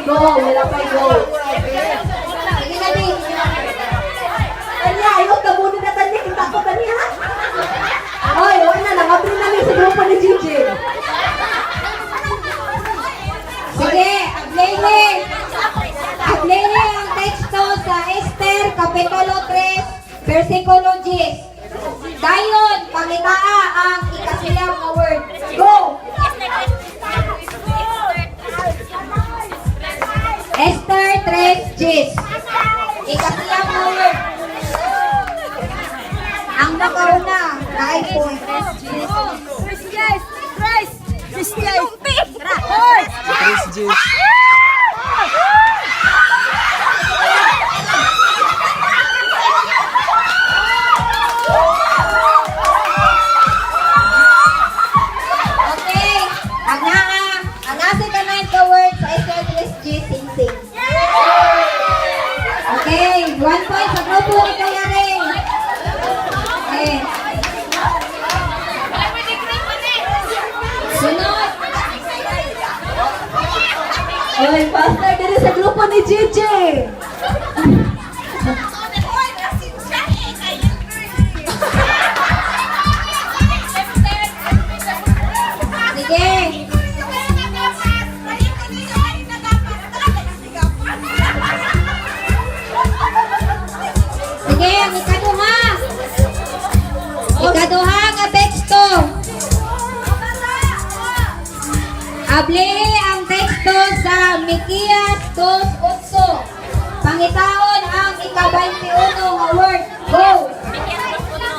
Go. Wala pa go. Sige na, di. Tanya, ayaw ka muna na, Tanya. Kita ko, Tanya. Oy, oy na. Nangabri na ni sa grupo ni Gigi. Sige, ablehe. Ablehe ang teksto sa Esther, Kapitulo 3, versikulo 10. Dayon, pangitaa ang ikasiyam nga word. Go! Esther 3, 10. Ikasiyam nga word. Ang nakauna, naay point. Yes! Tres! Yes! Tres G's. Okay. Ang naa, ang nasa kanay ka word sa Esther 3G, sing sing. Okay, 1 point sa grupo ni Kuya Ray. Okay. Sunod. Oy, faster diri sa grupo ni Gigi. Sige. Sige, ang ikaduha. Ikaduha nga teksto. Ablehe ang teksto sa Mikias 2:8. Pangitaon ang ika-21 nga word. Go!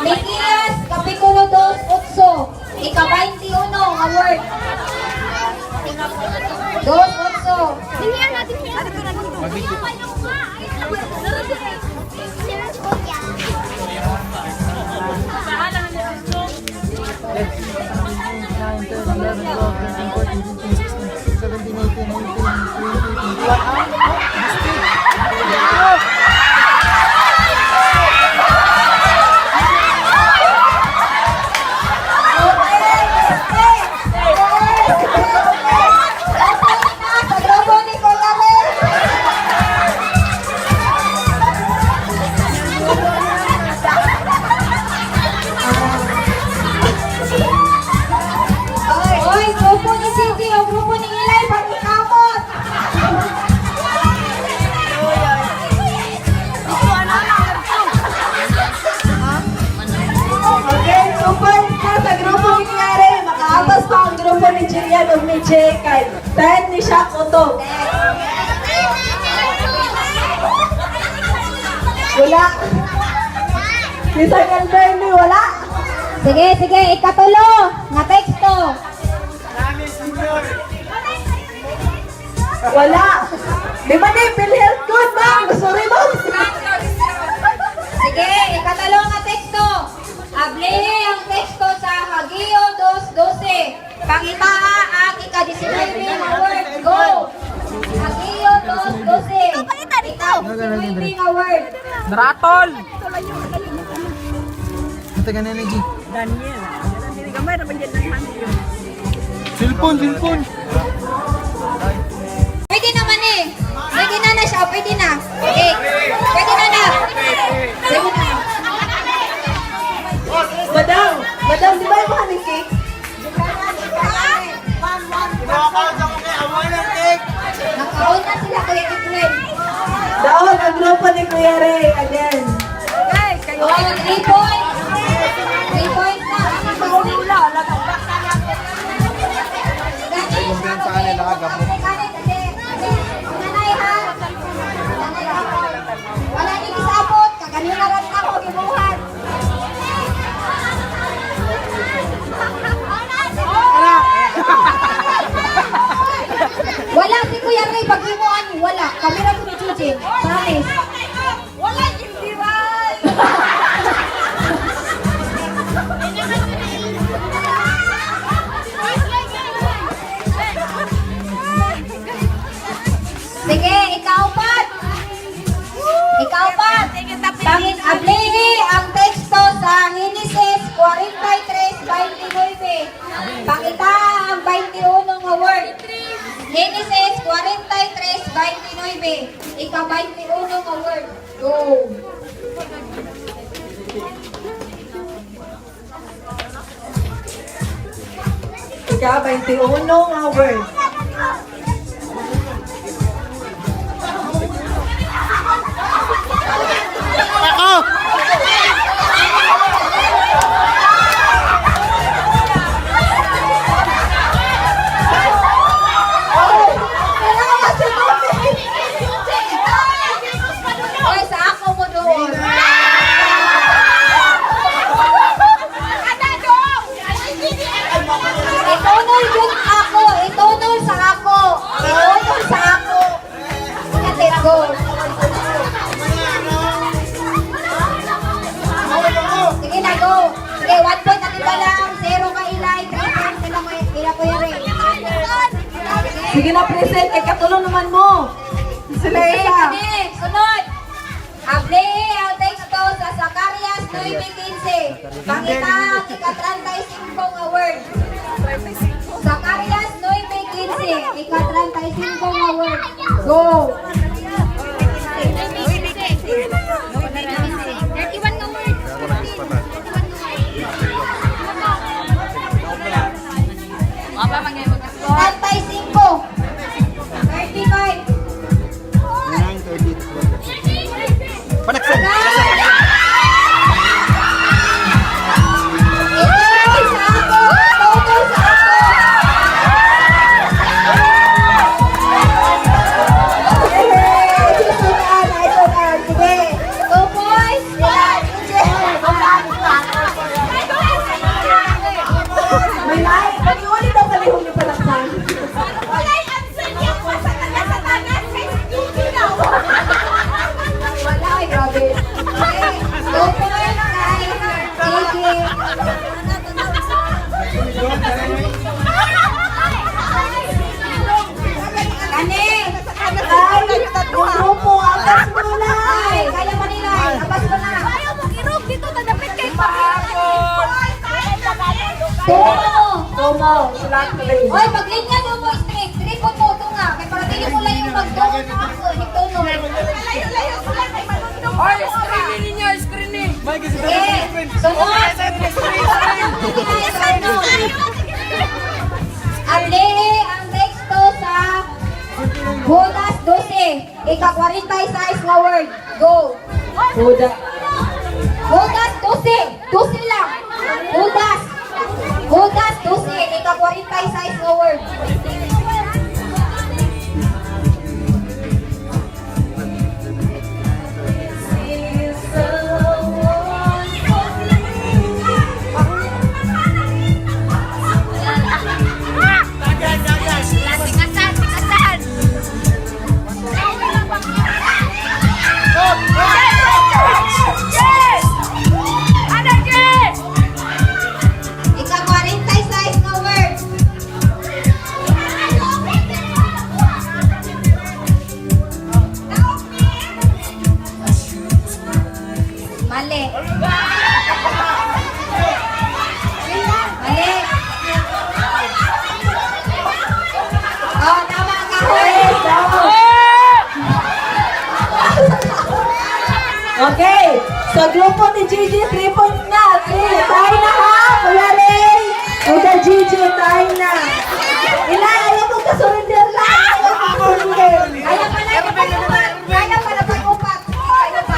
Mikias Kapitulo 2:8. Ika-21 nga word. 2:8. 9, 10, 11, 12, 13, 14, 15, 16, 17, 18, 19, 20, 21. Ah, Sa grupo ni Kuya Ray. Oy, grupo ni Cindy o grupo ni Ilay, pagkikamot. Okay, 2 points na sa grupo ni Kuya Ray. Makaabas pa ang grupo ni Jillian ug ni Jay kay 10 ni siya kutob. Wala. Bisag Alberni, wala. Sige, sige, ikatulo nga teksto. Wala. Di ba ni PhilHealth code, ma'am? Sorry, ma'am. Sige, ikatalo nga teksto. Ablehe ang teksto sa Hageo 2:12. Pangitaa ang ika-19 nga word. Go! Hageo 2:12. Ika-19 nga word. Naratol! Ito ka na, G. Daniel. Gamay ra man dyan ng hand. Cellphone, cellphone! Pwede naman eh. Pwede na na siya. Pwede na. Okay. Pwede na na. Pwede na. Madam, madam, di ba yung mga ni cake? Nakaon na sila, Kuya Edwin. Daon ang grupo ni Kuya Ray again. Oh, 3 points. 3 points na. Ay, kumpiyansa ka nila, kagabo. Nanay ha. Nanay ha. Wala ni gisabot. Kaganina rin ako gibuhat. Wala si Kuya Ray pag-imuan, wala. Kami ra ni Chuchin. Promise. Wala indiwan! Sige, ikaapat. Ikaapat. Pangin ablehe ang teksto sa Henesis 43:29. Pangita ang 21 nga word. Henesis 43:29. 19. Ika-21 nga word. Go! Ika, 21 nga word. Ako! Kailangan si Tony. Oy, sa ako mo doon. Itunol yun ako. Itunol sa ako. Itunol sa ako. Ate, go. Sige na, go. Sige, 1 point natin ba lang. 0 ka Ilay, 3 points sila kila Kuya Ray. Sige na, present. Kay katulong naman mo. Sila Sige, isa. kani. Sunod. Ablehe ang teksto sa Zacarias 9:15. Pangita ang ika-35 nga word. Zacarias 9:15, ika-35 nga word. Go! 31 nga word. 35. 35. 9, 30, Panaksan! Ito sa ako! Toto sa ako! Hey, susunod, ay, susunod. Sige. 2 points! May lahi. Pag-iulit daw kalihong ni Palaksan. Walay answer niya ko sa tanas kay Gigi daw. Wala, ay, grabe. Okay, 2 points kay Gigi. Kani! Ay, yung grupo, akas muna. Ay, kaya pa nila. Abas ko na. Ayaw mo kirog dito na dapat kay Pahapon. Tumo! Tomo, sila three. Oy, paglinya mo mo straight. Straight po mo ito nga. Kaya para dili mo lang yung magtuon na ako. Higtuno. Layo-layo sila kay malundong. Ay, screening ninyo, screening! Sige. Sunod. Ablehe ang teksto sa Judas 12. Ika-46 nga word. Go. Huda. Judas 12. 12 lang. Judas. Judas 12. Ika-46 nga word. Tikasan, tikasan. Yes! Ano, Jess? Ika-46 nga word. Mali. Mali. Oh, tama ang kahoy. Okay. Sa grupo ni Gigi, 3 points na. 3. Tayo na ha. Kuya Ray. Kuya Gigi, tayo na. Ila, ayaw mong kasurrender lang. Ayaw mong kasurrender. Kaya pala yung pag-upat. Kaya pala pag-upat. Kaya pa.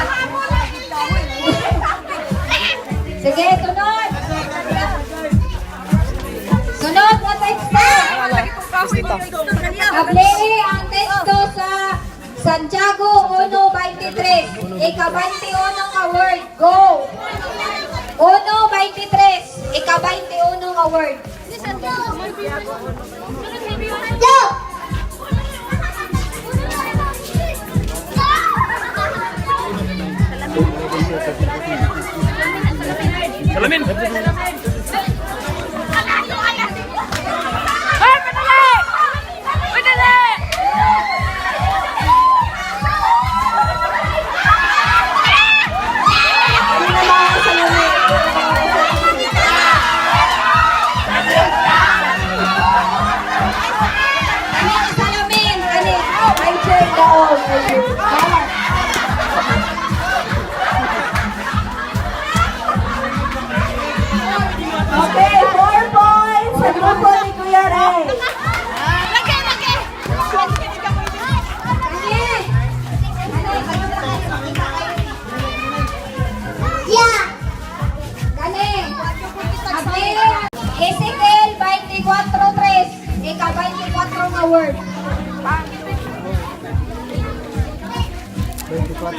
Sige, sunod. Sunod na teksto. Ablehe ang teksto sa Santiago 1:23. Ika-21 nga word. Go! 1:23. Ika-21 nga word. Go! Salamin! Ay, padali! Padali! Hindi na mga salamin. Kani ang salamin. Kani. Ay, check doon.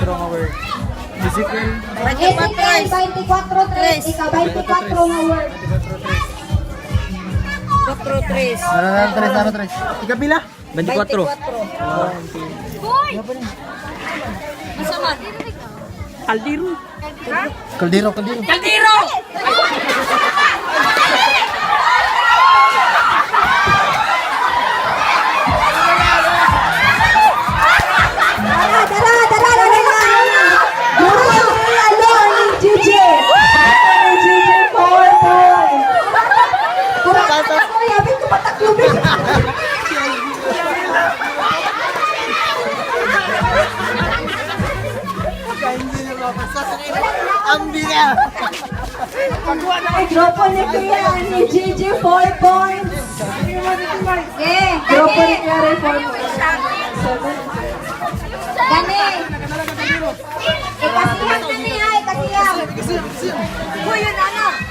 24 nga word. Ezekiel. Ezekiel 24:3, ika-24 nga word. 4-3. Ano, 3, 3. Ikapila? 24. Kaldero. Kaldero, kaldero. Kaldero! Dara, dara, dara, dara, dara. Grupo ni ano, ni Gigi. Grupo ni Gigi, 4 points. Kurang ako, yabi ko pataklubin. Ang bina! Ay, grupo ni Kuya, ni Gigi, 4 points. Okay. Grupo ni Kuya Ray, 4 points. 7. Gani. Ikasiyam na niya, ikasiyam.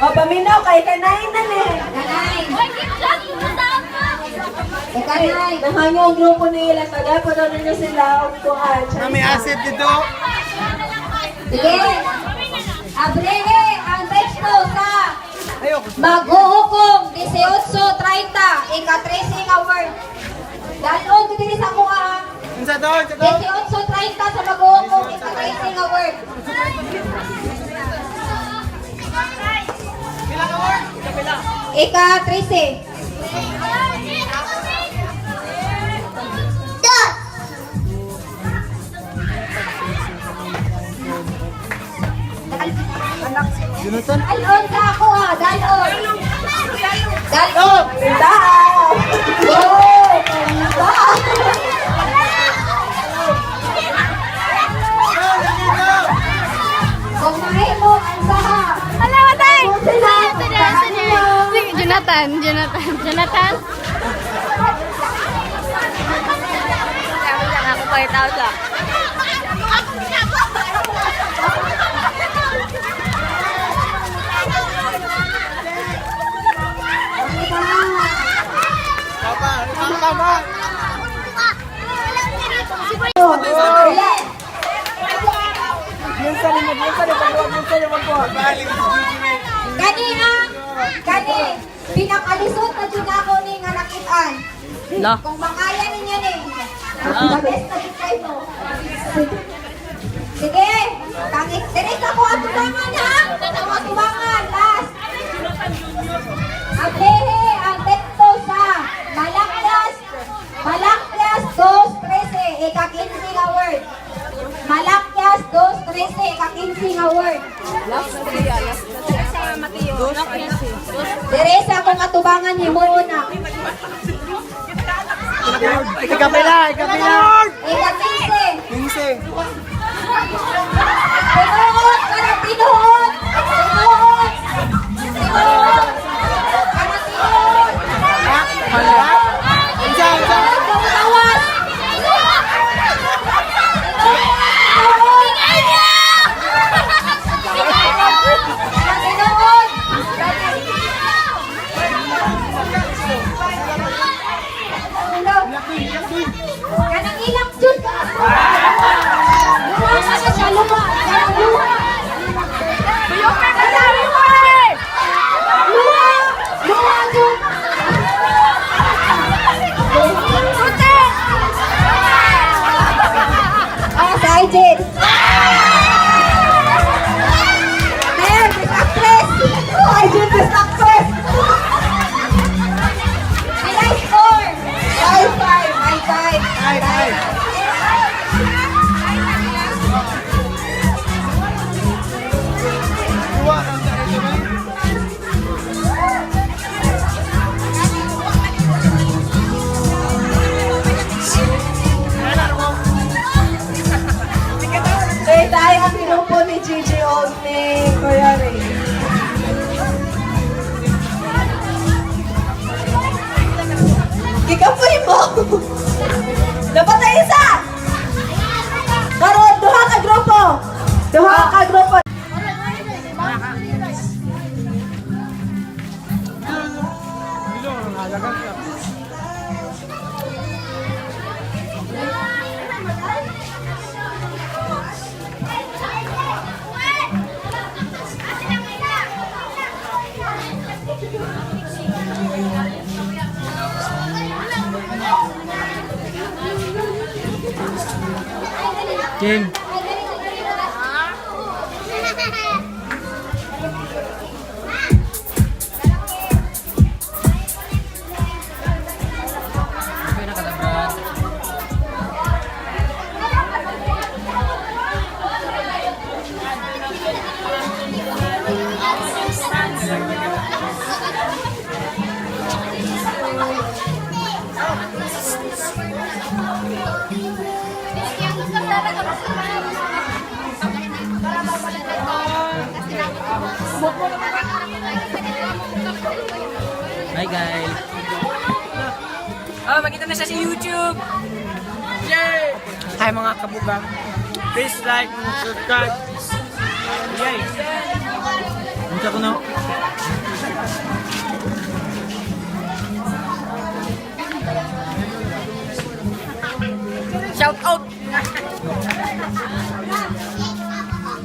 O, paminaw, kay kanay na ni. Ganay. Ikanay. Nahanyo ang grupo nila. Tagay po daw ninyo sila. Og kuan. May asset dito. Sige. Abrehe ang teksto sa Maghuhukom 18:30, ika-13 nga word. Dalon ko diri sa kuha. Unsa to? Unsa to? 18:30 sa maghuhukom, ika-13 nga word. Ika-13. Jonathan? Dalon sa ako ha, dalon. Dalon. Tao! Go! Tao! Kung mahimo ang saha. Hala, matay! Sila! Sige, Jonathan, Jonathan, Jonathan. Ako pa yung tao siya. Tama, tama. Dili. Kani ang kani pinakalisod na jud ako ni nga nakitaan. Na. Kung makaya ninyo ni. The best na jud kayo. Sige, tangik diri ka ko atubangan ha. Ako atubangan last. Ablehe ang teksto sa Malaklas Malaklas 2:13, ika-15 nga word. Malakyas 2:13, ika-15 nga word. Dire sa akong atubangan himuon na. Ikapila, ikapila. Ika-15. 15. Tinuod! Kanang tinuod! Tinuod! Tinuod! Kanang tinuod! Unsa, unsa? Tinuod! Tawas! Tinuod! Kanang tinuod! Kanang ilak jud ka! Luha ka na siya, luha! Kanang luha! Kanang luha! Luha! Luha jud! Puti! Ah, si Aijin! There, Miss Actress! Oh, Aijin, best actress! May score! 5-5. 5-5. Ay, ay. Okay, tayo ang grupo ni Gigi og ni Kuya Ray. Gikapoy mo! Dapat na isa! Karon, duha ka grupo! Duha ka grupo! Kim. Ay, dali, dali, dali. Okay na ka, Brad. Hi guys. Oh, makita na siya sa YouTube! Yay! Hi mga kabugang. Please like and subscribe. Yay! Unsa ko no? Shout out!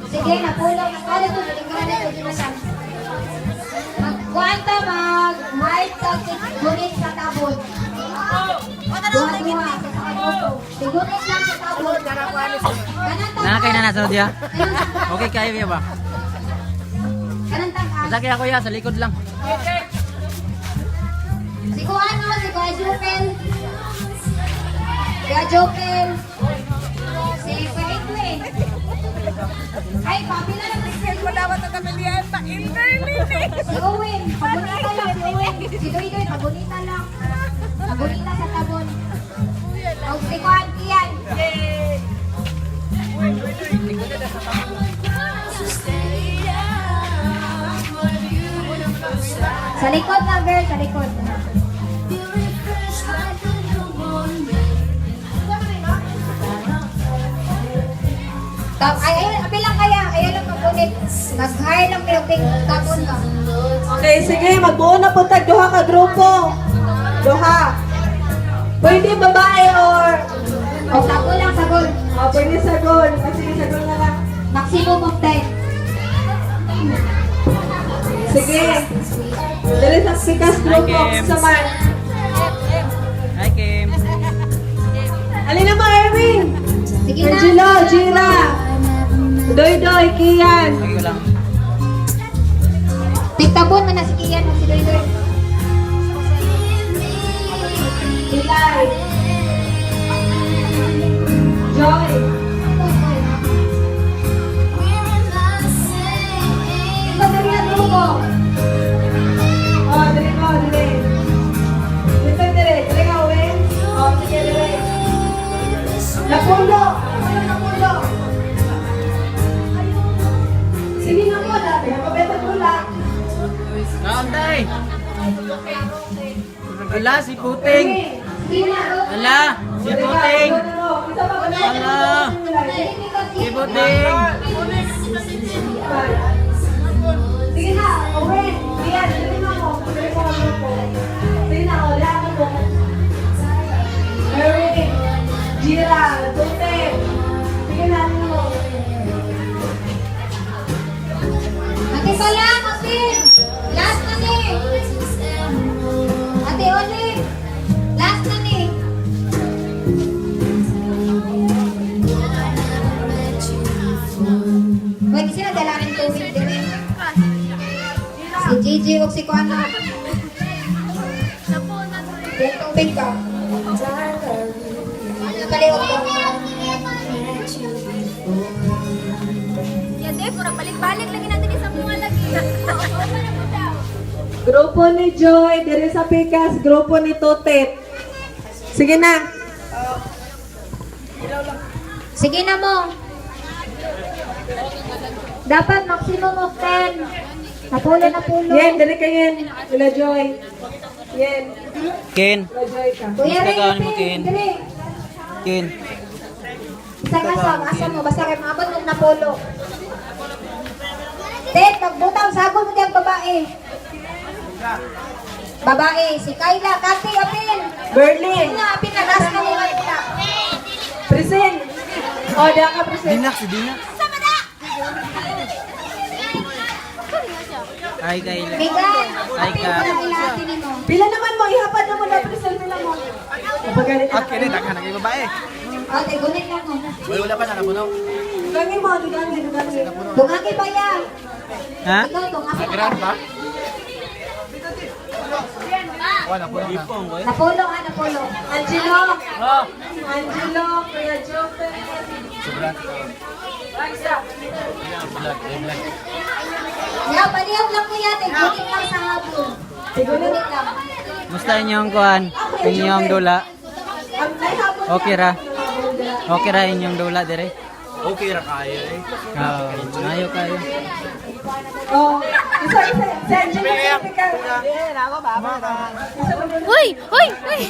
Sige, napulong. Ano to? Lingkaran na ito. Dito. Magkuhan ta, mag-hide sa gunit sa tabon. Duha-duha sa kabuto. Tigunit lang sa tabon. Kanang Na kay na nasa diya. Kanang Okay kayo ya ba? Kanang tangka. Sa kaya kuya sa likod lang. Si Kuan, no? Si Kuya Jopel. Kuya Jopel. Si Kuya Edwin. Ay, papi na lang. Si Owen. Pagunita lang si Owen. Si Doy Doy, pagunita lang. Pagunita sa tabon. O si Kuan, Ian. Sa likod na, girl. Sa likod. Tap, ay, ayun, apil lang kaya. Ayun lang magunit. Mag-hire lang kayo ting tapon ba? Okay, sige, magbuo na po tag duha ka grupo. Duha. Pwede babae or O, sagol lang, sagol. oh, pwede sagol. Ah, sige, sagol na lang. Maximum of 10. Sige. Dili sa sikas grupo Hi, Kim. sa man. Hi Kim. Alin na mo, Erwin? Sige na. Angelo, Gira. Doy Doy, Kian. Okay ko lang. Tigtabon man na si Kian o si Doy Doy. Ilay. Joy. Ito diri ang grupo. Oh, dili mo, dili. Dito, dili. Dili ka, Owen. Oh, sige, dili. Napulo. Napulo, napulo. Sige na mo, dati. Kapabeta pula. Naantay. Ala si Puting. Sige na. Ala si Puting. Ala si Puting. Sige na, Owen. Iyan, dili na mo. Dili mo ang grupo. Sige na, o, lahat mo. Erwin. Gira. Tute. Sige na, ano mo. Ate Salam, ate. Last na ni. Ate Olive. Last na ni. Pwede sila dala rin tubig din eh. Si Gigi o si Kuana. Yung tubig ka. Ano kaliwat ko? Balik-balik lagi natin sa mga lagi. Grupo ni Joy, dire sa Pikas, grupo ni Totet. Sige na. Sige na mo. Dapat maximum of 10. Napulo na pulo. Yen, dali ka yen. Ila Joy. Yen, Ken. ila Joy ka. Kuya Basta Ray, ka, ano mo, Ken, Ken? dali. Ken. Isa ka sa, asa mo, basta kay maabot mong napulo. Ted, magbutaw, sagol mo diyang babae. Babae, si Kayla, Kati, apil. Berlin. Apil na, apil na, last na nila nila. Present. O, oh, diyan ka present. Dinak si Dinak. Hi Kayla. Megan, Ay, apil ka. ko lang ilahatin nimo. Pila naman mo, ihapad na mo na present pila mo. Pagalit na. Okay, daghan na kay babae. Ate, gunit lang mo. Wala pa na napuno. Dugangi mo, dugangi, dugangi. Tungaki ba ya? Ha? Ikaw, tungaki ka. Wala, napuno na. Napulo ha, napulo. Angelo. Oh. Angelo, Kuya Jope. Ya, palihog lang kuya, te. Gunit lang sa habol. Gunit. Gunit lang. Musta inyong kuan? Inyong dula? Ang may habol. Okay ra. Okay ra inyong dula dire. Okay ra kayo eh. Oo, maayo kayo. Oh, isa, isa. Si Angelo, selfie ka. Isa pa ba? Uy! Uy! Uy!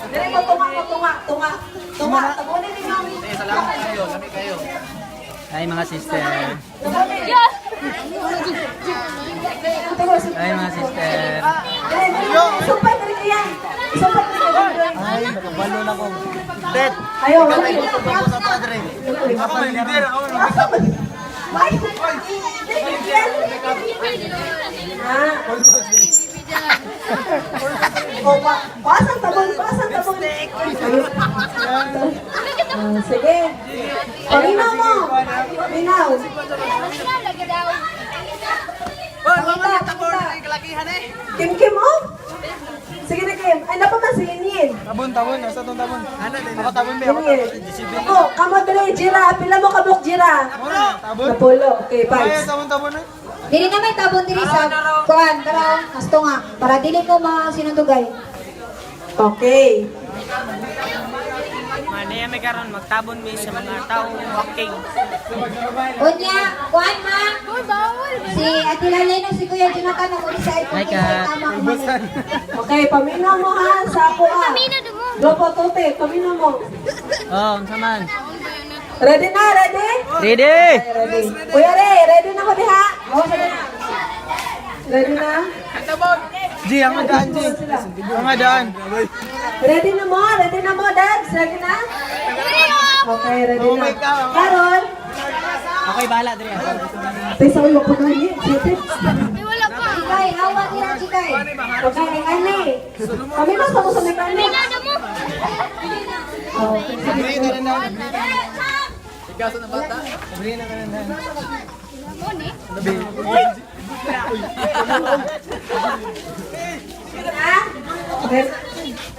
Dali mo, tunga mo, tunga, tunga. Tunga, tabunin ni Mami. Salamat kayo, lami kayo. Hi mga sister. Tabunin. Tunga, sunod. Hi mga sister. Dali, dali, dali. Sumpay, dali kaya. Sumpay, dali kaya. Ay, nakabalo na ko. Tet! Ayaw, wala. Ako na to, Dre. Ako may leader, ako may Ay, Ah. O, pa, pasang tabon, pasang tabon. Ah, sige. Paminaw mo. Paminaw. Pakita, pakita. Kim Kim, oh. Sige na, Kim. Ay, napaman si Yin. Tabon, tabon, nasa tong tabon. Ako tabon ba? Ako Yin. Ako, kamo dali, Jira. Pila mo kabuk, Jira? tabon. Napulo. Okay, Ay, five. tabon, tabon eh. Dili na may tabon diri sa kuan, tara, asto nga para dili mo masinundugay. Okay. Manaya may karon magtabon mi sa mga tao walking. Unya, kuan ha. Si Ate Lalay no si Kuya Jonathan ako sa Hi, Kat. tama kumain. Okay, paminaw mo ha sa ako ha. Grupo Tute, paminaw mo. Oh, unsa man? Ready na, ready? Ready? Ready. Kuya Ray, ready na ko diha? Ready na? G, ang daan, G. Ang daan. Ready na mo? Ready na mo, Dads? Ready na? Okay, ready na. Karon, Ako'y bahala dire. pesa ko yung pagkain. Sige. Chikay, hawa nila Chikay. Okay, ani. Kami mas mo sa may kani. Okay, sige.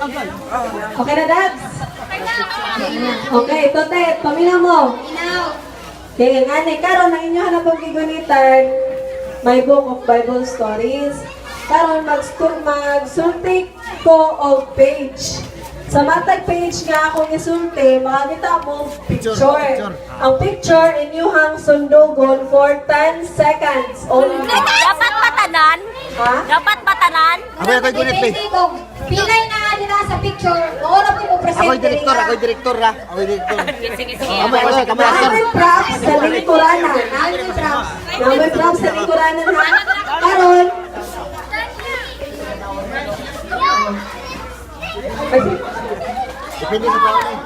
Okay. Okay na, Dads? Okay, Tote, paminaw mo. Inaw. Kaya nga ni, karon ang inyong hanap ang gigunitan, may book of Bible stories. Karon magsulti ko og page. Sa matag page nga akong isulti, makakita mo picture. Picture, picture. Ang picture inyuhang sundugon for 10 seconds only. Dapat patanan? Ha? Dapat patanan? Ako ako'y gunit, be. Depende kung pilay na dira sa picture, ora po mo present. Ako'y direktor, ako'y direktor ra. Ako'y direktor. Sige, sige. Kamo, kamo, kamo, aktor. Namoy props sa lingkuranan. Namin props. Namoy props sa lingkuranan ha. Karon, Depende sa tao eh.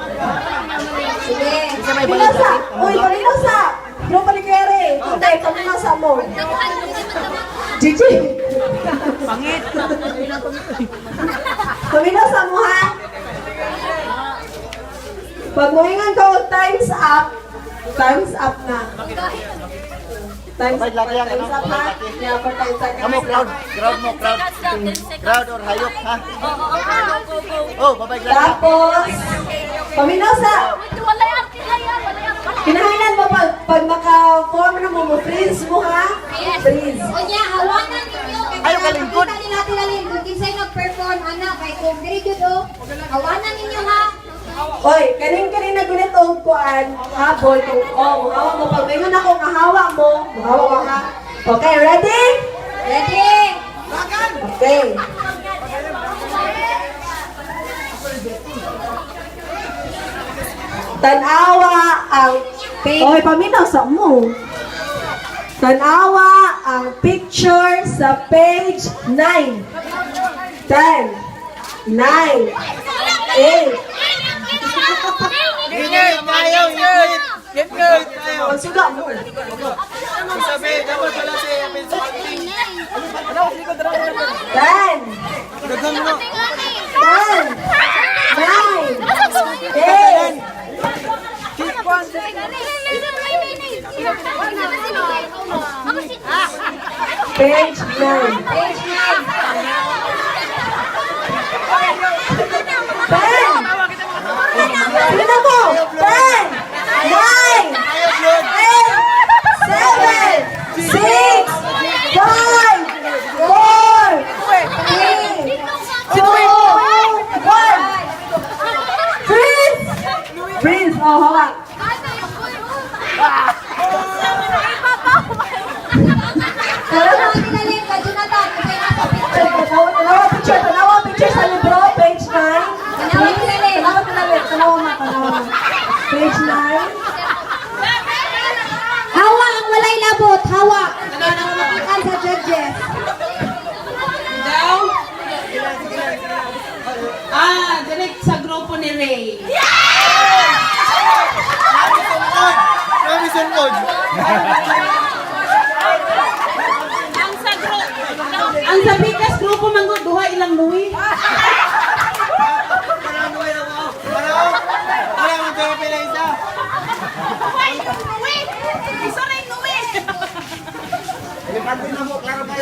Sige. Isa may balik. Pinosa! Uy, paminosa! Grupo ni Kuya Ray. Hindi, paminosa mo. Gigi! Pangit. Paminosa mo, ha? Pag muhingan ko, time's up na. Times, Kapag laki yan, times ano? up, ha? Yeah, for 10 seconds. Kamo, crowd. Crowd mo, crowd. Crowd or hayop, ha? Oh, babay, laki. Tapos, paminosa! Wala yung kilaya, wala yung Kinahanglan mo pag maka-form na mo, mo freeze mo, ha? Freeze. Unya, hawanan ninyo. Kay Ayaw para kalingkod. makita nila Ate Lalin kung kinsay nag-perform ana kay kung diri gyud oh. Hawanan ninyo ha. Oy, kaning kaning nagulit og kuan, habol kung oh, muhawa mo pag maingon ako nga hawa mo, muhawa ka ha. Okay, ready? Ready? Okay. Tanawa ang Oy, paminaw sa mo. Tanawa ang picture sa page 9. 10 9 8. Ingay tayo, ingay. Ingay tayo. Pagsuga mo. Sabi, dapat wala si Apel sa acting. 10 Daghan mo. 10 9. Page 9. Page 9. 10! Sino mo? 10! 9! 8! 7! 6! 5! 4! 3! 2! 1! Freeze! Freeze! Oh, hawak. Tanawa tinalim ka, Jonathan. Kasi nasa picture. Tanawa, tanawa picture, tanawa picture sa libro, page 9. Tanawa tinalim. Tanawa tinalim, tanawa ma, tanawa ma. Page 9. Hawa ang walay labot. Hawa. Makikan sa judges. Daw? Ah, direct sa grupo ni Ray. Rami sungkod! Ang sa Pikas grupo man gud duha ilang luwi. Wala mo pero pila isa!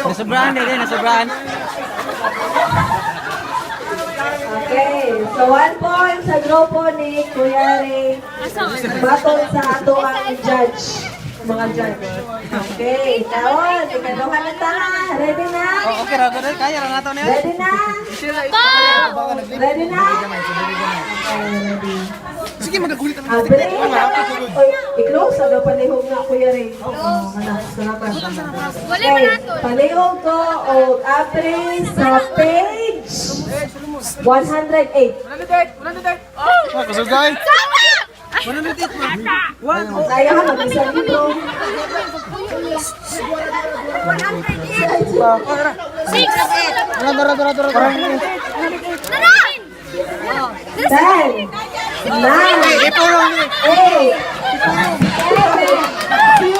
Nasobrahan eh, nasobrahan. Okay, so 1 point sa grupo ni Kuya Ray. Battle sa ato ang judge. Mga judge. Okay, taon. Ikaduha na ta. Ready na? Oh, okay ra gud kaya ra nato niya. Ready na? Ready na? Okay, ready. Sige, magagulit naman. Abre. Oy, i-close. Ano, palihog na, Kuya Ray. Oo, ano, salamat. Okay, palihog ko o abre sa page 108. Kasugay! Kaya ka mag-isang libro. Dara, dara, dara, dara. 10, 9, Ipurong ni! 8, 7, 6,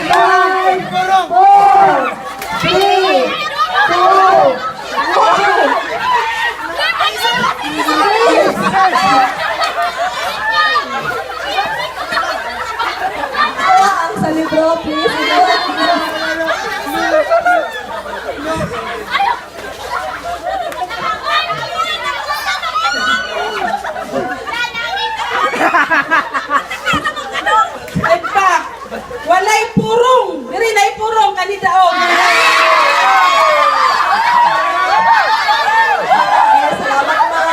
5, 4, 3, 2, 1. Ikaw ang sa libro, please. Ikaw ang In fact, walay purong. Diri nay purong kani daog. Okay, salamat, ma.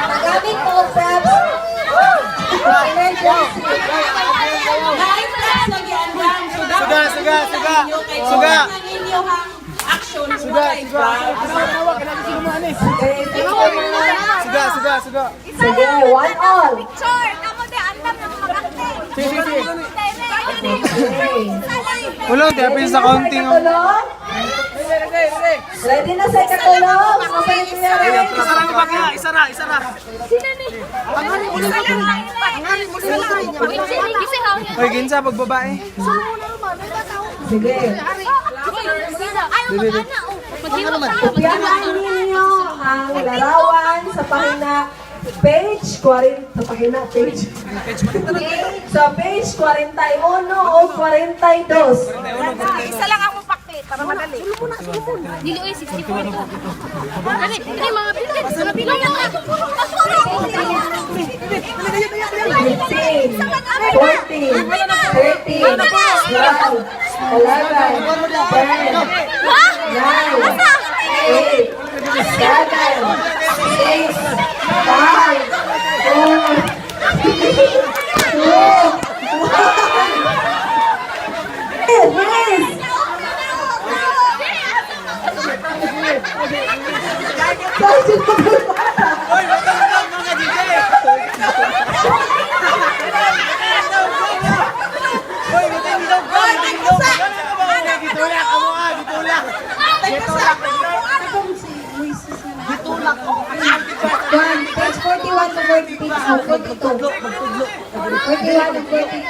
Magamit mo og props. Emergency. Naay props na giandam. So dapat Suga, suga, suga. ninyo kay Suga. ang inyong action suga, suga. Okay, thank you, ma. Suga, suga, suga. Sige, one all. Picture! Kamo de, andam na mag-acting. Sige, sige, sige. Okay. Wala, di sa counting. oh. Ikatulong? Ready na sa ikatulong? Okay, Kuya Ray. Isa ra pa kaya, isa ra, isa ra. Hoy, ginsa pag babae. Sige. Kopyahan ninyo ang larawan sa pahina page 40, sa pahina page. Sa page 41 o 42. Isa lang ang mapakit para madali. Dili oy 64 to. Dali, dali mga pilin, mga pilin. 15, 14, 13, 12, 11, 10, 9, 8, 7, 6, 5, 4, 2, 1. Please! Hoy, matulog mga DJ! Hoy, matulog ka! Matulog ka! Gitulak amo ah, gitulak. One, page 41 to 42. 42. 41 to 42.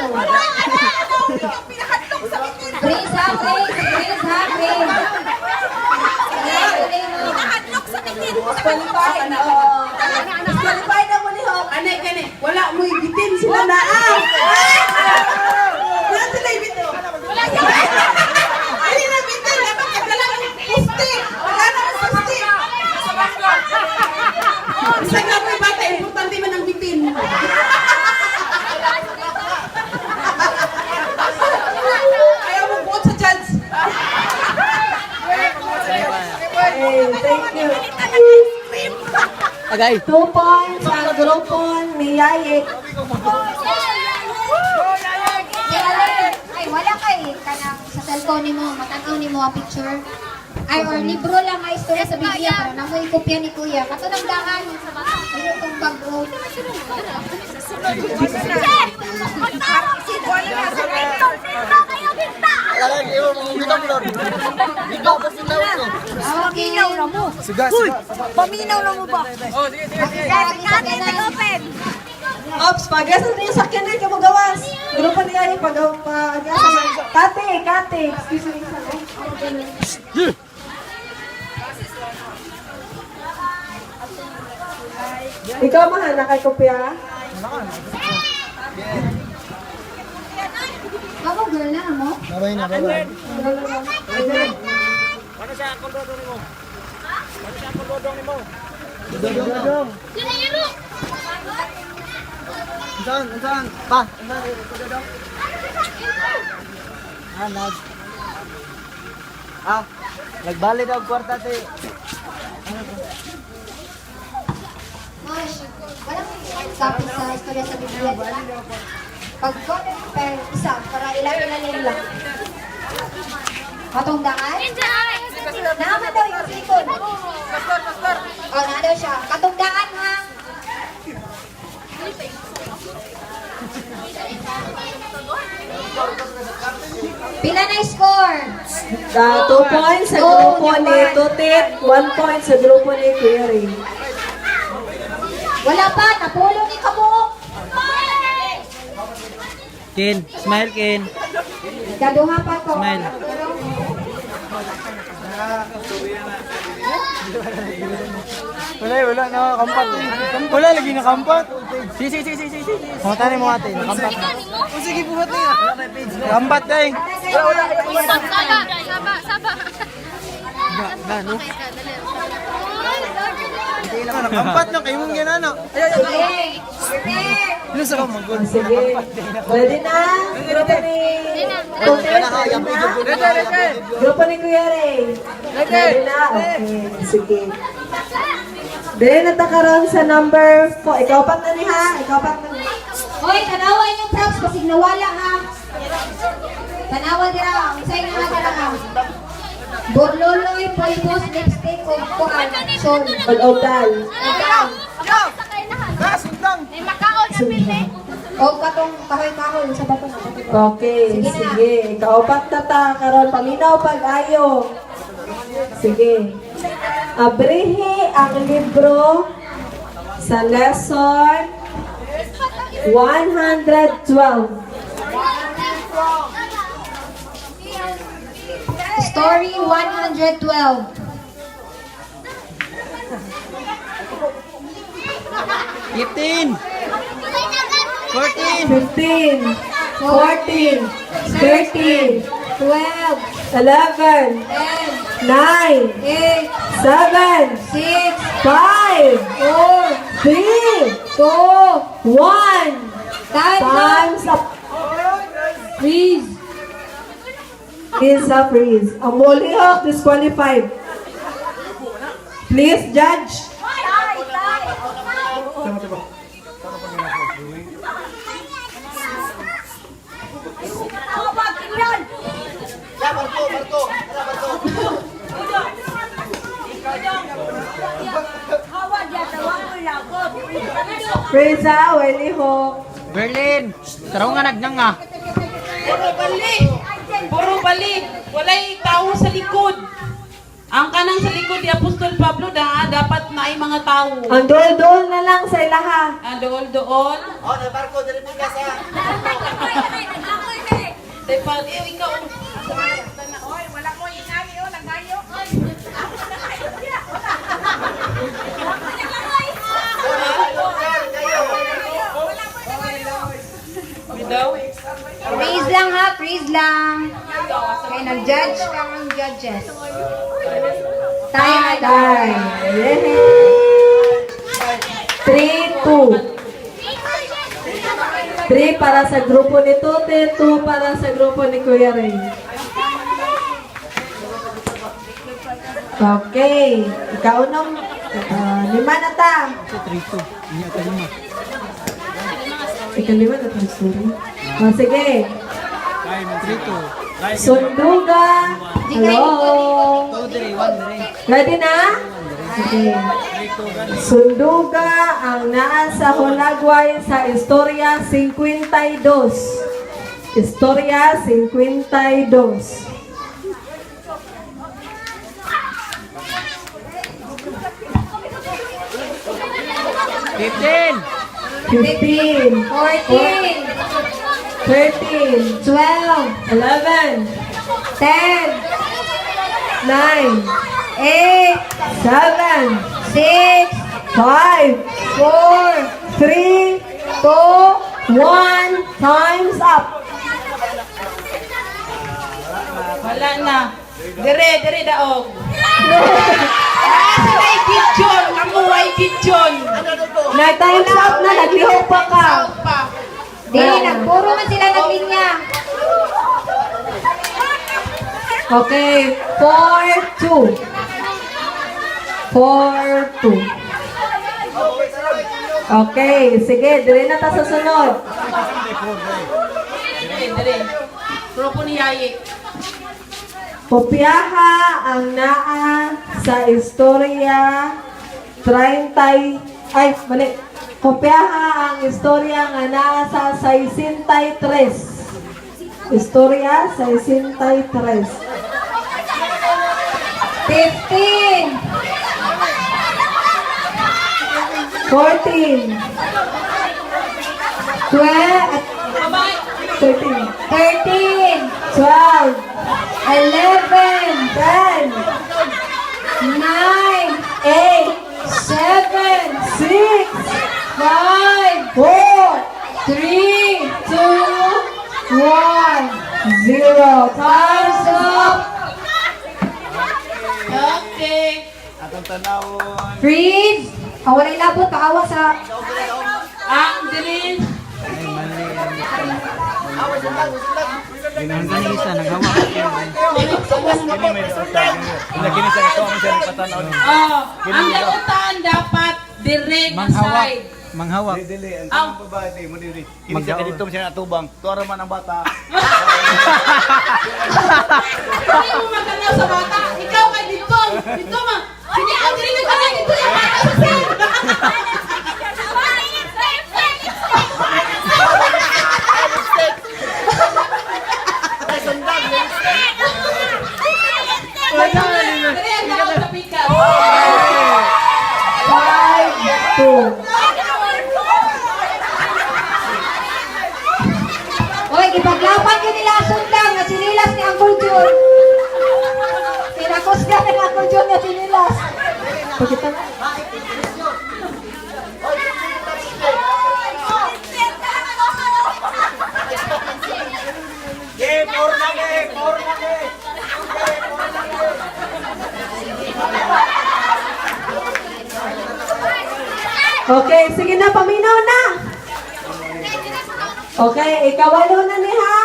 Freeze ha, freeze. Freeze ha, freeze. Disqualified. Oo. Disqualified na mo ni Hop. Anay kani, wala mo ibitin sila naa. Agay. 2 points ang grupo ni Yayek. Ay, wala kay kanang sa cellphone nimo, matanaw nimo ang picture. Ay, or libro lang nga istorya sa Biblia para namo ikopya ni Kuya. Kato nang daan. Dili tong bag-o. Okay. Siga, siga. Paminaw na mo ba? Oh, sige, sige, sige. Open. Ops, pag-asa na yung sakyan na kamugawas. Grupo ni Yayek, pag-asa. Kate, Kate, excuse me. Ikaw mahana kay kopya? Babo girl na mo. Babay na, babay. Ano siya ang kondodong nimo? Ano siya ang kondodong nimo? Dodong. Saan? Saan? Pa. Ah, nag. Ah, nagbali daw kwarta te. Gosh, walang copy sa istorya sa Biblia, di ba? Pag per isa, para ilan-ilan lang. Katong daan? Naman daw yung likod. Pastor, pastor. O, na daw siya. Katong daan, ha? Pila na yung score? 2 points sa grupo ni Tutit, 1 point sa grupo ni Kuya Ray. Wala pa, napulong ni kabuok. Ken, smile Ken. Kaduha pa ko. Smile. Wala, wala nakakampat. Wala lagi nakampat. Sige, sige, sige, sige, sige. Kumatanin mo ate, nakampat. O sige, buhat na yan. Nakampat na eh. Saba, saba, saba. Na, no? Nakampat na kayo mong ginano. Okay. Prepare. Ano sa kamagod? Sige. Ready na? Grupo ni Tutit, ready na? Ready, ready. Grupo ni Kuya Ray. Ready na? Okay. Sige. Then, natakaroon sa number 4. Ikaw pa na ni ha? Ikaw pa na ni. Hoy, tanawa inyong props basig nawala ha. Tanawa dira, unsay nga dira ha. Borloloy, pulbos, lipstick ug kuan, sol. Pag-otal. Ikaw. May makaon na pili. O katong kahoy-kahoy sa bato na. Okay, Sige na. sige. Ikaw pa tata karon paminaw pag-ayo. Sige. Abrihi ang libro sa lesson 112. Story 112. 15! 14! 15, 14, 13, 12, 11, 10, 9, 8, 7, 6, 5, 4, 3, 2, 1. Time up. Time's up. Freeze. Is a freeze. Ang Mollyhawk disqualified. Please judge. Ya, Marco, Marco. Tara, Marco. Freeze, Welly Hawk. Berlin! Taraw nga nagnang nga. Puro bali. Puro bali. Walay tao sa likod. Ang kanang sa likod ni Apostol Pablo da, dapat na ay mga tao. Ang dol-dol na lang sa ilaha. Ang dool-dool. Oh, na Marco, dali mo ka sa. Tay pa, eh, ikaw. Daw. Freeze lang ha, freeze lang. Okay, nag-judge ka ng judges. Time. Time. Yay. 3, 2. 3 para sa grupo ni Tute, 2 para sa grupo ni Kuya Ray. Okay. Ikaw nang Ah, lima na ta. 3-2. Hindi ka lima. Ikalima na ta, sorry. Oh, sige. 3-2. Sunduga. Hello. 2-3. 1-3. Ready na? Okay. Sunduga ang naa sa Hulagway sa Istorya 52. Istorya 52. 15. 15, 14, 13, 12, 11, 10, 9, 8, 7, 6, 5, 4, 3, 2, 1. Time's up. Wala na. Dire, dire daog. Ah, sila ay Gideon. Kamu ay Gideon. Nag-time's up na. Naglihok pa ka. Daog pa. Di, nagpuro man sila ng linya. Okay, 4, 2. 4, 2. Okay, sige, dire na ta sa sunod. Dire, dire. Grupo ni Yayi. Kopyaha ang naa sa istorya 30, ay, mali. Kopyaha ang istorya nga naa sa 63. Istorya 63. 15, 14, 12, Babae. 13, 13, 12, 11, 10, 9, 8, 7, 6, 5, 4, 3, 2, 1. 0. Time's up. Okay. Atong tanawon. Freeze! Ah, walay labot, paawa sa. Ang dire. Ay, mali. Ang gani isa, naghawa. Kini sa kato ang siya nagpatanaw. Oh, ang dagutan dapat dire nga Manghawak. side. Manghawak. Dili, dili ang tanang babae di mo dili. Kini siya Magdaon. dito siya natubang. Tuara man ang bata. Hindi mo magtanaw sa bata. Ikaw kay dito. Dito ma. Sige, ang dire nga side dito yung bata sa side. Dire ang daog sa pikas. 5, 2. Oy, gipaglaban yun nila sundang nga sinilas ni Uncle John. Pinakusga ni Uncle John nga sinilas. Pakita na. Okay, sige na, paminaw na. Okay, ikawalo na ni ha.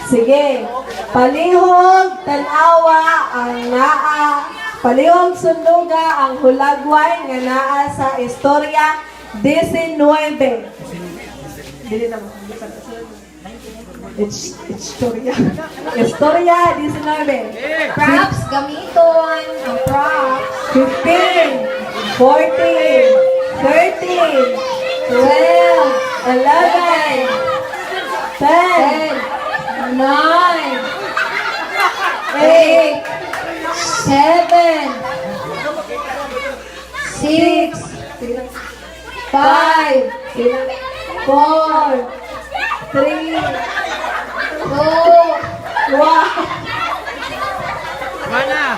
Sige, palihog tanawa ang naa, palihog sunduga ang hulagway nga naa sa istorya 19. Dili na mo. It's istorya. Istorya 19. Props, gamiton. Ang props. 15, 14, 13, 12, 11, 10, 9, 8, 7, 6, 5, 4, 3, 2, 1. Mana?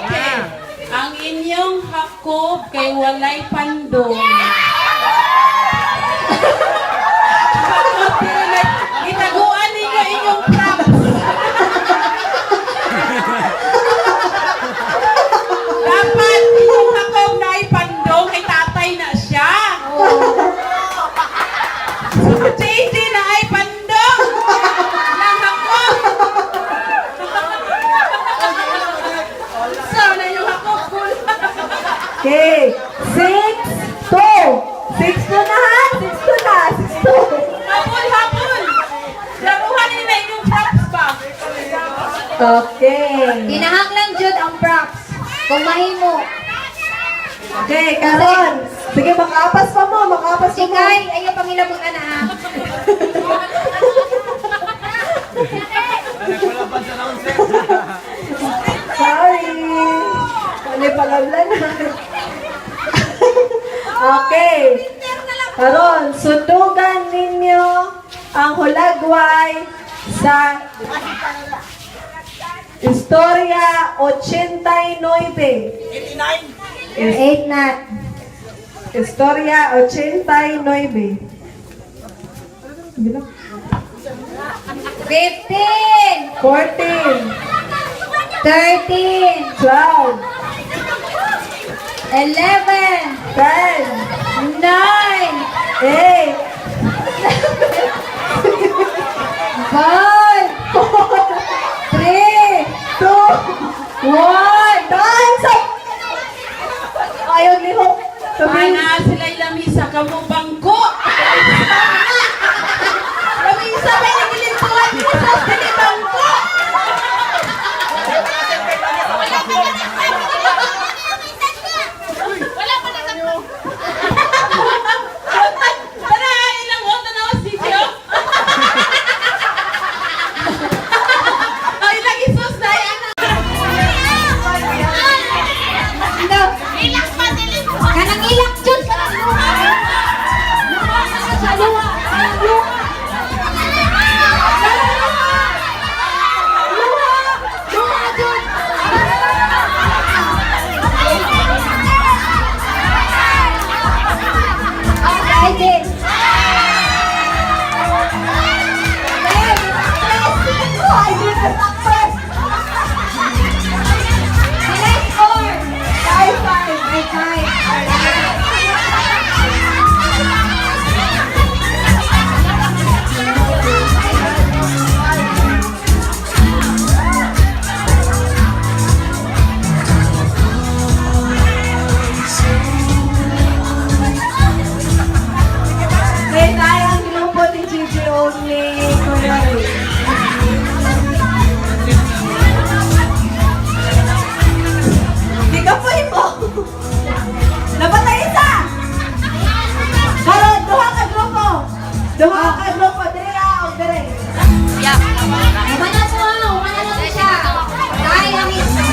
Okay. Ang inyong hakob kay walay pandong. Pero gitaguan ninyo inyong props. Dapat inyong hakob na ay pandong kay tatay na siya. JJ na ay pandong. Lang hakob. Sa na inyong hakob. Okay. 6-2. 6-2 na ha? 6-2 na. 6-2. Habol, habol! Laruhan nila inyong props ba? Okay. Kinahanglan jud ang props. Kung mahimo. Okay, karon. Sige, makaapas pa mo. Makaapas pa Si mo. Kai, ayaw pangilabutan na ha. Sorry. Ano palabla na. Okay. Karon, sundugan ninyo ang hulagway sa Istorya 89. 8 na. Istorya 89. Bilang? 15, 14, 13, 12, 11, 10, 9, 8, 5, 3, 2, 1. Time's up! Ayaw ni Hope. Sabihin, Ana sila lamisa kamo bangko. Lamisa may nagilintuan ni Jesus dili bangko. Wala pa na sa Tara, ilang o tanaw si Gio. Ay, ilang Jesus na yan. Ilak pa dili. Kanang ilak jud, kanang luha. Luha na siya, luha. Kanang luha. Kanang luha. Luha. Luha jud. Ay, di. ay, di na sakpes! Sila score. 5-5. Ay, 5. Okay, tayo ang grupo ni Gigi only. Kuya Ray. Di ka po mo. Napatay isa! Karon, duha ka grupo. Duha ka grupo. Dire ah, o dire. Umana po, umana lang siya. Tayo ang isa.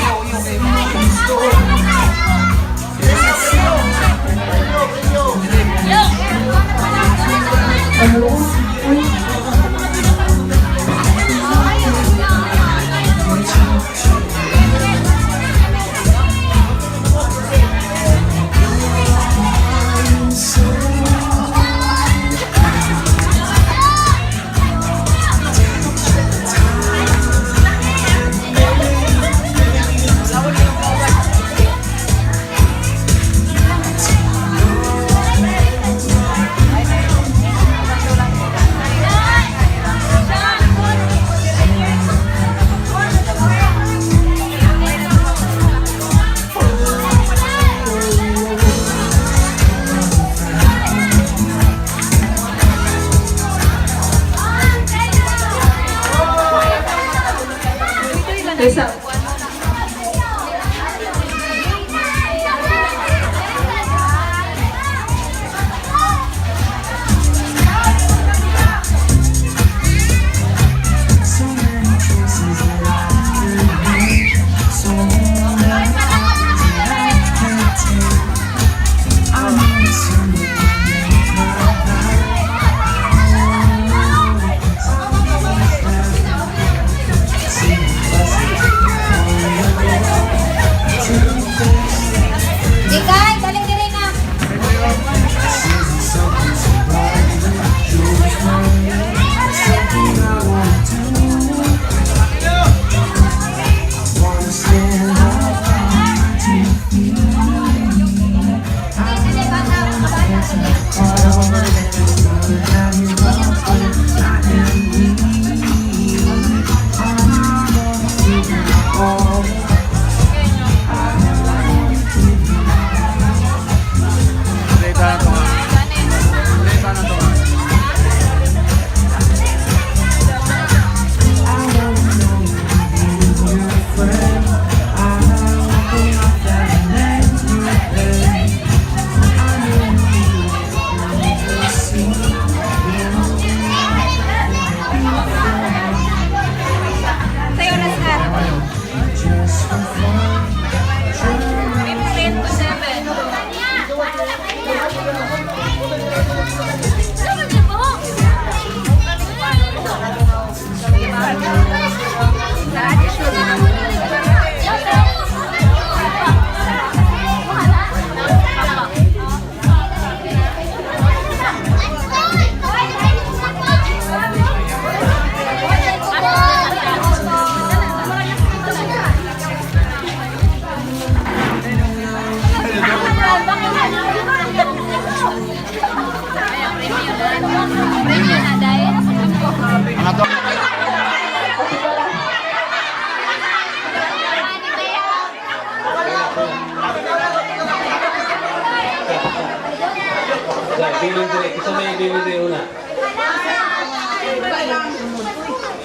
Isa.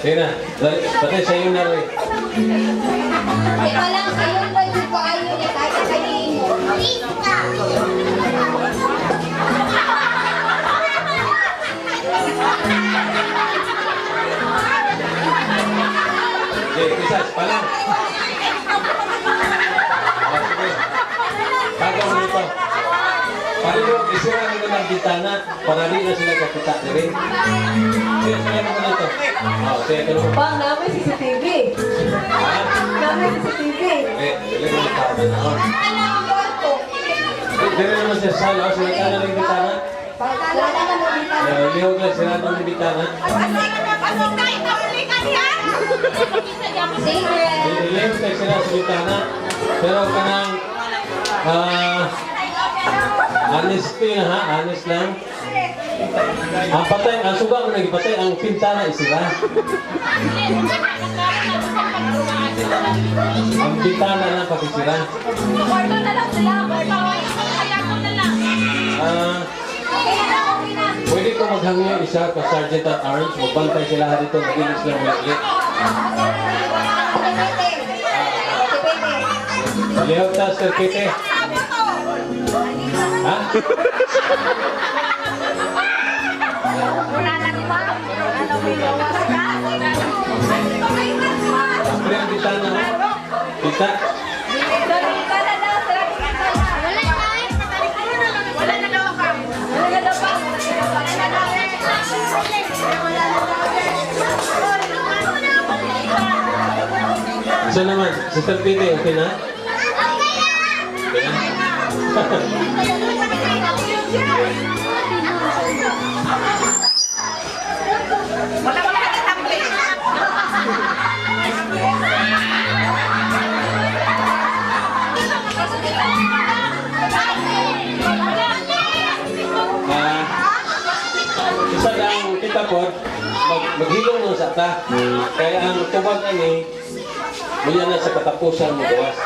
Sige na. Dali, patay sa iyo na rin. Di ba lang sayon ba yung kaayo niya kahit sa kanino? Okay, isa, pala. Oh, sige. Bago mo ito. Palihog, isira nila ng bitana para di na sila kakita. Dili? Sige, sige mo na ito. Oh, sige, tulungan. Pang namin CCTV. Ha? Namin CCTV. Eh, dili mo na tao na. Oh. Eh, dili naman siya sala. Oh, sila ka na ng bitana. Wala naman ang bitana. Eh, lihog lang sila ng bitana. Asik na itauli ka niya! Sige. Lihog tayo sila sa bitana. Pero kanang honesty na ha, honest lang. Ang patay, ang suga mo nagipatay, ang pintana isira. Ang pintana lang pakisira. Kwarto na lang sila. Kaya ko na lang. Okay na, okay na. Pwede ko maghangyo isa ka Sergeant at Arms, magbantay sila dito, magilis lang ulit. Lihog ta, Sir Pepe. Ha? Pre, ang bitana. Kita. Wala na daw ka. Wala na daw pa. Wala na daw. Isa naman, Sister Pepe, okay na? Okay na? Wala wala ka tumbling. Ah, isa lang kita po, maghilom ng sata. Kaya ang tubag ani, muya na sa katapusan mo gawas.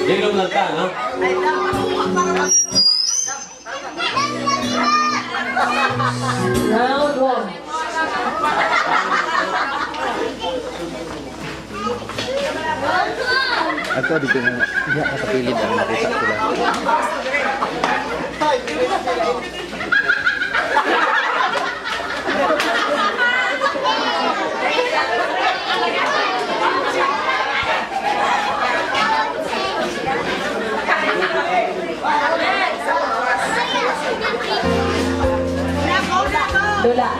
Hilom lang ta, no? Round 1. Ato dito na diha ka sa kilid ang nakita sila. Dula.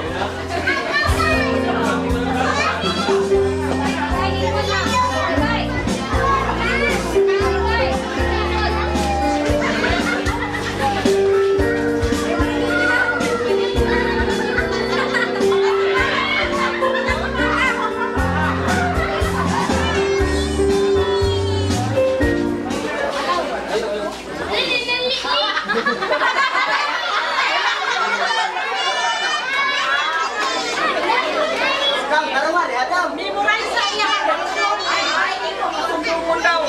Memorize sa iya. Ay, ay, hindi ko masumbungon daw.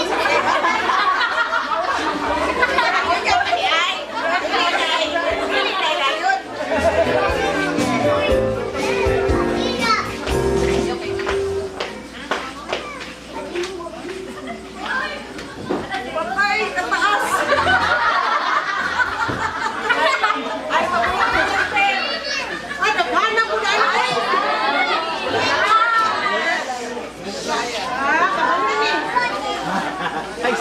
Patay, kataas. Ay, Ay, naghanap ko na ay. Ay,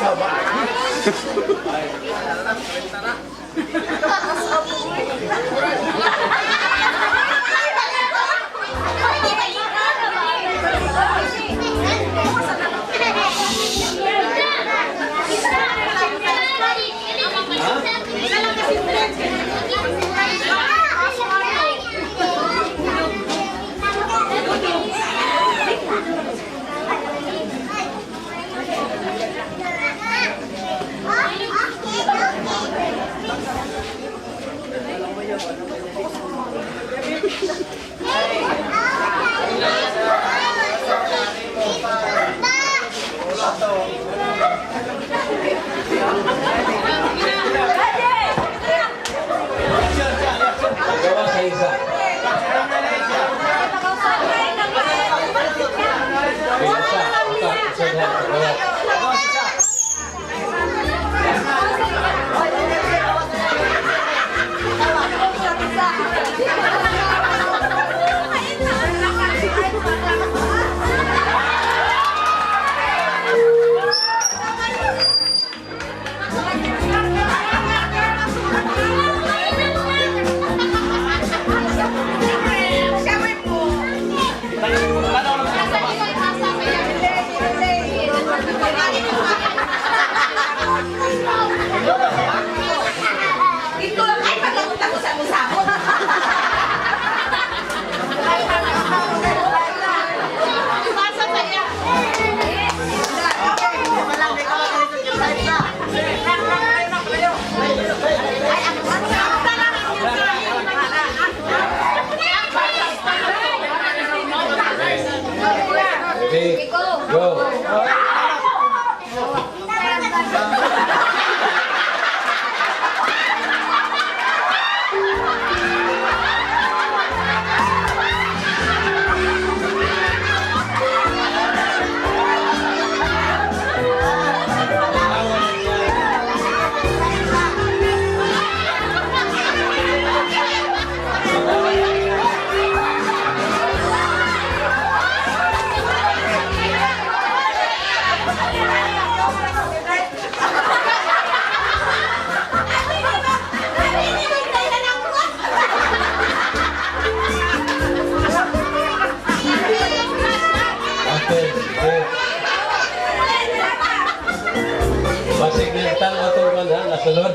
sulod?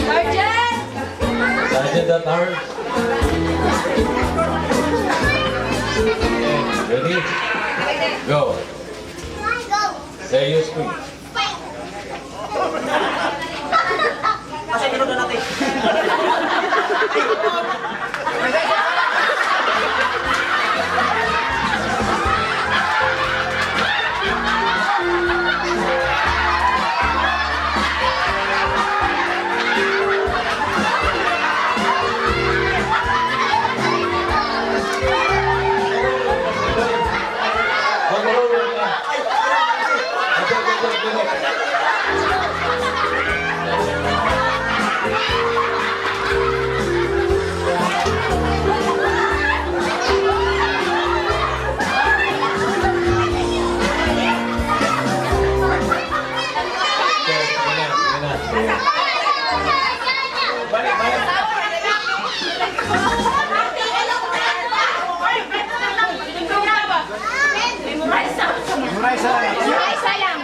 Sergeant! Sergeant at arms. Okay, ready? Go. Say your speech. Kasi ganun na natin. Mag-roll ka. Ito, ito, ito, ito. Okay, sige na, sige na, sige. Balik, balik. Ay, sayang.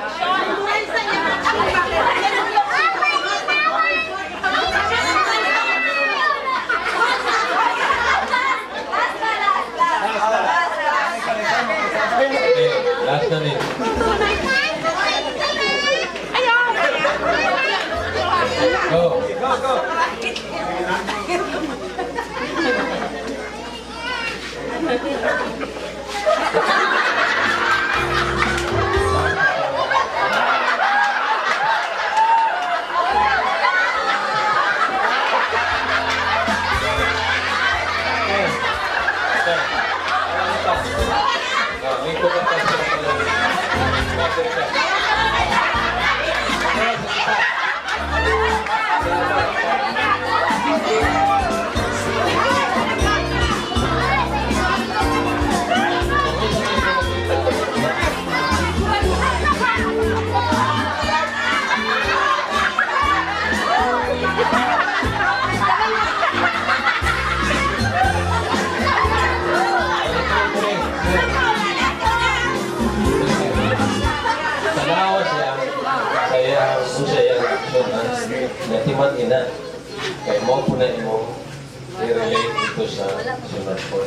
Okay, last na ni. Go. Go, go. Okay. Okay. Ano pa? Oh, lingkod ka pa sa pala. Bakit ka? Tanawa siya sa iyang unsa iyang aksyon ha. Natiman ina. Kay mo po na imong i-relate ito sa sunod po.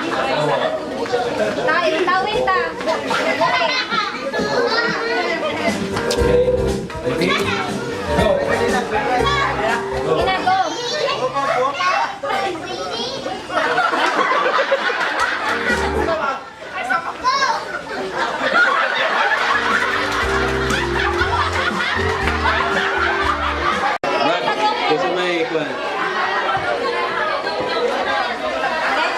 Tanawa unsa sa aksyon. Tayo, tawin ta. Okay. Ready? Go. Go. Ina, go. Brad, kasi may kwan.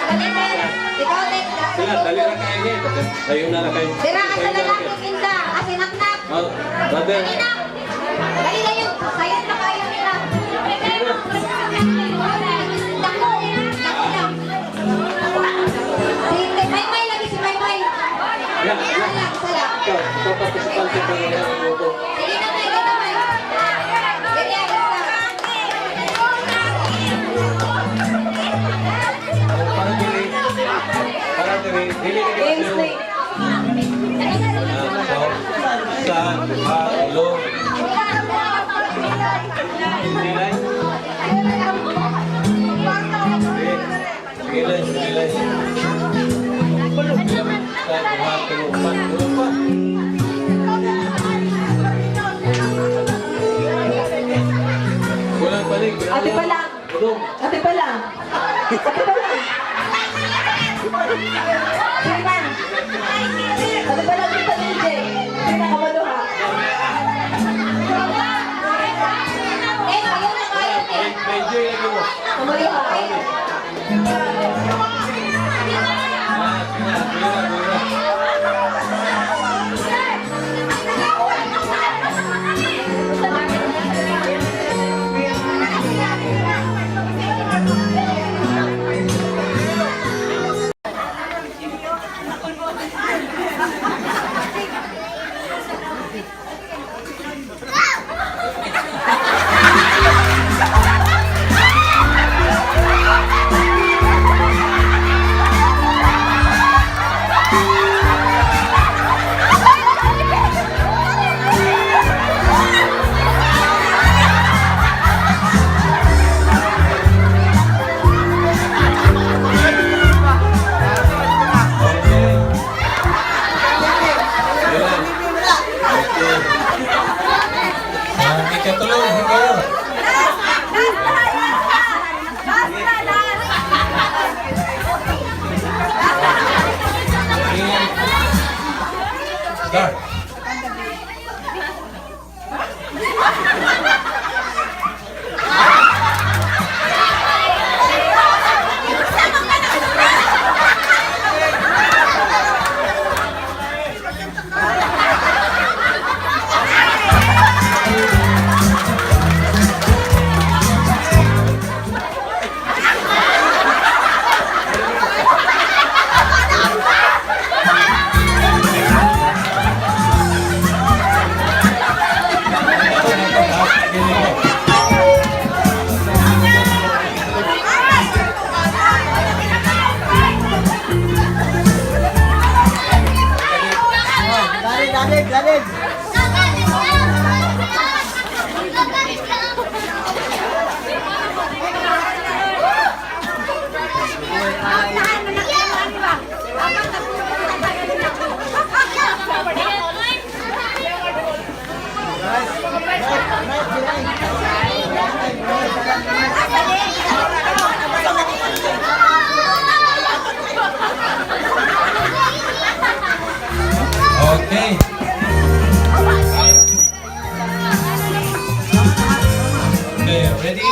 Dali, dali. Ikaw, Tek. Sila, dali ra kayo ni. Sayo na na kayo. Dira ka sa Sayo na na lalaki, kayo. Kinda. Asinaknak. Oh, brother. Dali na. Dali na yun. Sayo na kayo nila. Dako. Dako lang. Si Maymay lagi si Maymay. Yeah, Isa yeah. lang, isa lang. Ikaw, ikaw participante pa rin ang grupo. Sige na, May. Sige na, May. Sige, isa. Para dili, para dili, dili na Games kayo. na eh. Ah, so, sa, duha, ulo. Sige lang. Sige, sige lang, sige lang. Sa, duha, tulo, upat, ulo pa. Kulang balik. Kulang Ate pa lang. Ulo. Ate pa lang. Ate pa lang. Sige na. Ate pa lang dito, DJ. Sige na, kabalo ha. Eh, kayo na kayo, eh. May enjoy lagi mo. Kabalo ha. Ah, sige na, sige na, sige na. Okay. Okay, ready?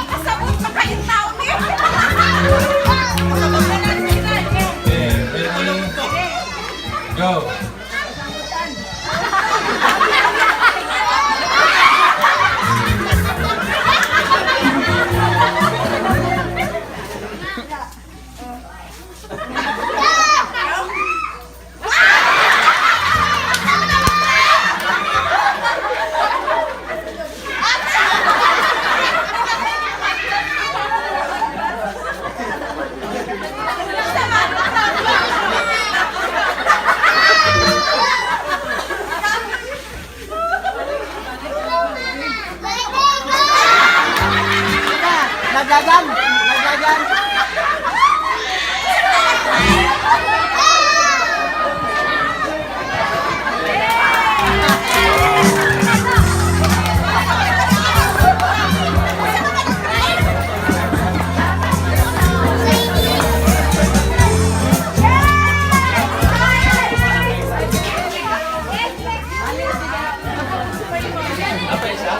Kasabot pa kayong tao niya. Okay, ready? Go. Naglagan! Naglagan! Apa isa?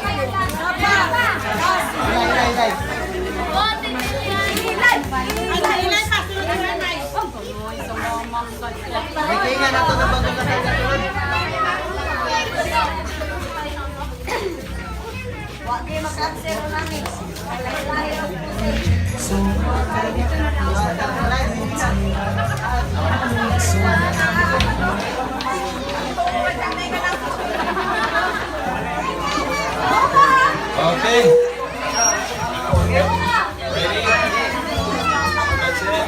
Ilay, ilay, ilay. May tinga na to ng bagong kasal na tulad. Okay. Ready? That's it.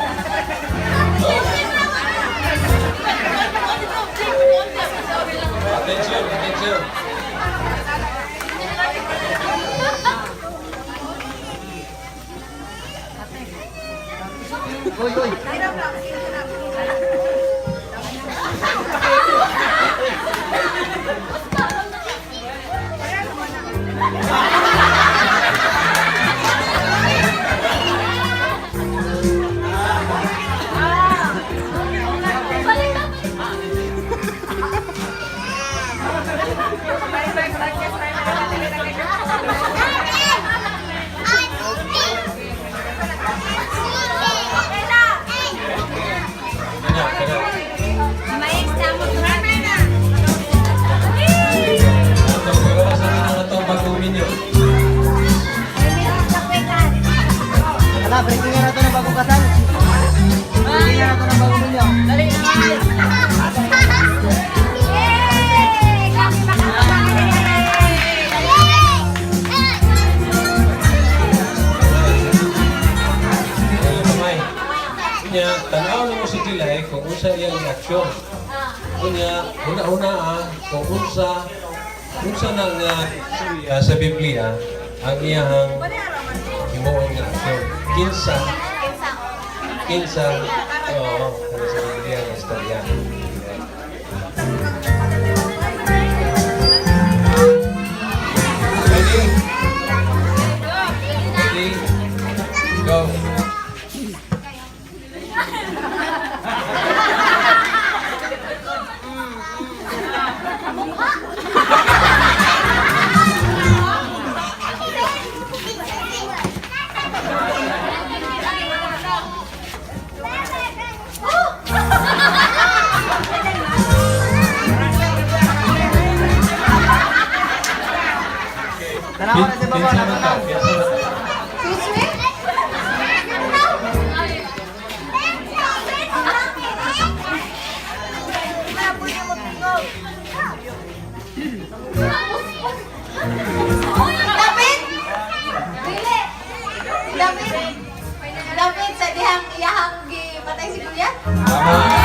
Go. Attention, attention. Uy, uy. Kanya, kanya. Atong pagawasan na nga itong bagong minyo. Ala, breaking na to ng bagong kasal. Breaking na to ng bagong milyo. Ay, kamay. Unya, tanaw nimo si Jilay kung unsa iyang reaksyon. Unya, una-una kung unsa unsa na nga istorya sa Biblia ang iyang himuon nga aksyon. Kinsa kinsa oo, kana sa Biblia nga istorya. Ready? Ready? Go. Tanawa na si Baba, Kinsa man ka? natanaw. Kinsa man ka? David! Dili! David! David, sa dihang iyahang gipatay si Goliath? Tama.